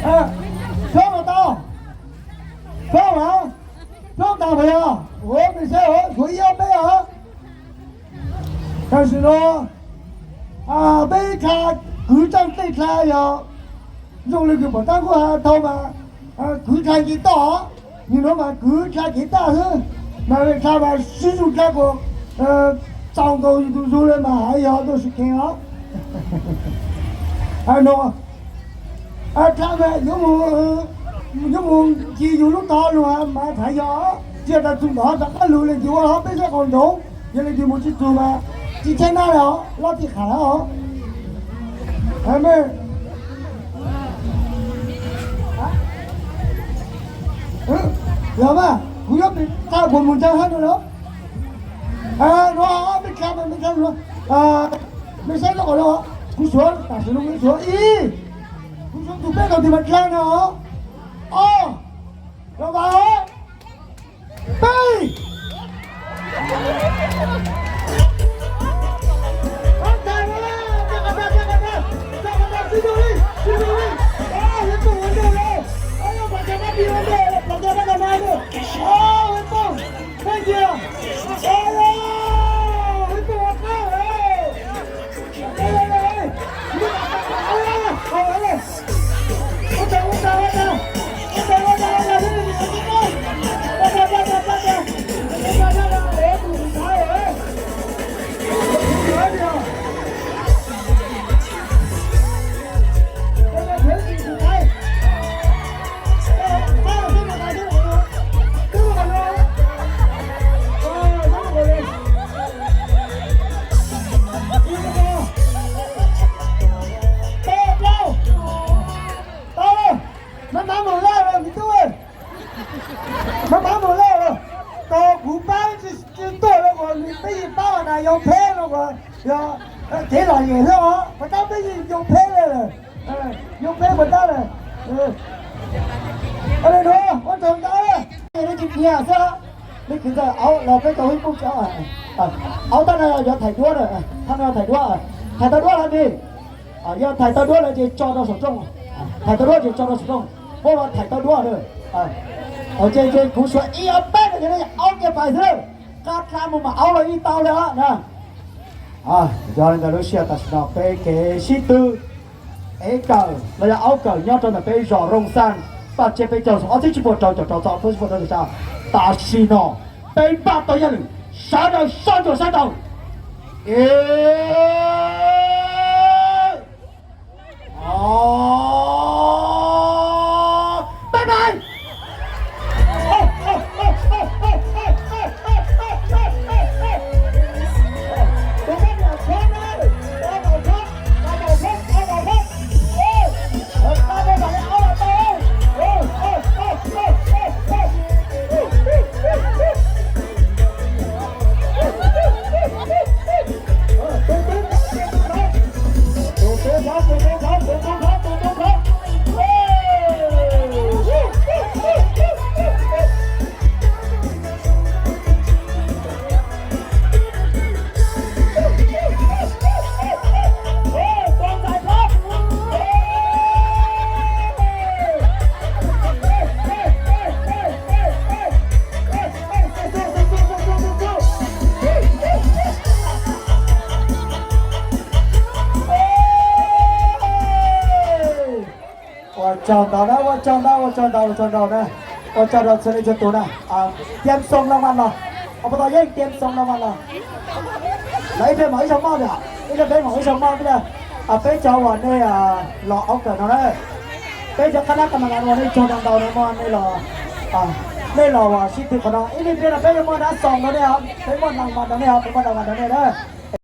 Xyoob los tau, xyoob los, xyoob tau puas yog? Ua mej saib, suav ib ob peb os. Tam sim no peb dlha, kwv tseej tej dlha yog zoo li kws pom tab kuj has tau mas kwv dlha nce toj, nim no mas kwv dlha kev tag xwb, mas dlha mas sib zug dlha kuas txaus nkaus yus tus zug li mas hais yog tuaj sim kheev os. No dlha mas yuav mus ncig yus lub tog lug mas thaiv yog, tsis tas txug ntawm rov qab lug li ces ua hov peb sab qau nroov, yog li ces mus tsis txug mas tsis tshaib nab li os, loj tij qham os. Yog mas kuv yuav txhaj kuas mus ntseeg hab no los. No mej dlha mas mej dlha, mej saib lub qhov no, kuv suav tam sim no kuv suav ib, kuv suav tus peb tau tis mas dlha no, ob, los vas, peb. Maj mam mus lawm, maj mam mus lawm. Tau kuv pab tsis tuaj rau kuas nws peb yeej pab na, yog pheb no kuas yog kev lom zem xwb os, puas tab peb yeej yog pheb lawm, yog pheb puas tab lawm. Li no ua tsaug ntau, nej tsis nyiam xwb, nej khwv ntawm aub los peb tau ib pub tsis aub. Aub tab no yog thaiv duab, thaiv duab, thaiv tau duab los ntag. Yog thaiv tau duab lawm ces tso rau saum rooj, thaiv tau duab ces tso rau saum rooj, muab los thaiv tau duab lawm. Ces ces kuv suav ib ob peb no ces nej aub kiag pais xwb, qab dlha mus mam aub los yeej tau li na. Yog li ntawd lub sij hawm tam sim no peb kev sib tw ev kawm los yog aub kawm nyob rau ntawm peb zos Rooj Xaj, paj tsiab peb caug xoom ob txhiab tsib puas rau caum rau txog ob txhiab tsib puas rau caum xya. Tam sim no peb npaj tau yog lwm, sawv daws soj ntsuam sawv daws. Ua tsaug ntau na, ua tsaug ntau, ua tsaug ntau, ua tsaug ntau na. Ua tsaug rau txhua leej txhua tus na. Tiam xoo laj vaj los, puas tau yeej tiam xoo laj vaj los. Los ib pliag mam ib zaug moj na, ib pliag peb mam ib zaug moj ib pliag. Peb cov uas nej los aub kawm no na, peb cov qab nab qab mas uas nej tsaug ntau ntau na, nej los, nej los uas sib tw qhov no ib pliag no peb yuav muaj dab xoo rau nej os, peb muaj naj mas rau nej os, peb muaj naj mas rau nej na.